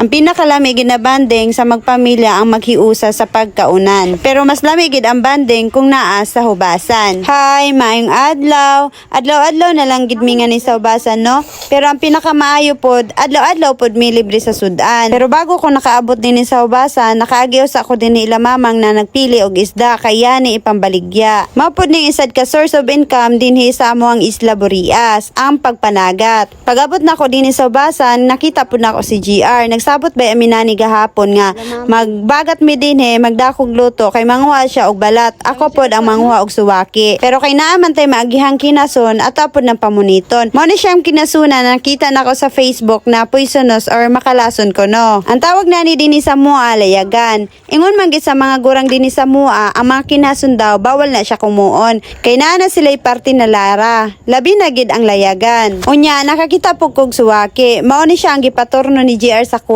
Ang pinakalami gid na bonding sa magpamilya ang maghiusa sa pagkaunan. Pero mas lami gid ang bonding kung naa sa hubasan. Hi, maayong adlaw. Adlaw-adlaw na lang gid mi nga ni sa hubasan, no? Pero ang pinakamaayo pod, adlaw-adlaw pod mi libre sa sudan. Pero bago ko nakaabot din sa hubasan, nakaagi usa ko din ni ila mamang na nagpili og isda kay yani ipambaligya. Mao pod ning isad ka source of income dinhi sa amo ang Isla Burias, ang pagpanagat. Pag-abot na ko dinhi sa hubasan, nakita pod nako si GR. Nagsabot ba aminani gahapon nga magbagat mi dinhi, magdakog luto kay manguha siya og balat. Ako pod ang manguha og suwaki. Pero kay naa man tay maagihang kinason at pod ng pamuniton. Mao ni siyang kinasuna, nakita nako sa Facebook na poisonous or makalason ko, no. Ang tawag na ni dinhi sa mua, layagan. Ingon man gid sa mga gurang dinhi sa mua, ang mga kinason daw bawal na siya kumuon. Kay naa na sila'y parte na lara. Labi na gid ang layagan. Unya nakakita po kog suwaki. Mao ni siya ang gipatorno ni GR sa kuha.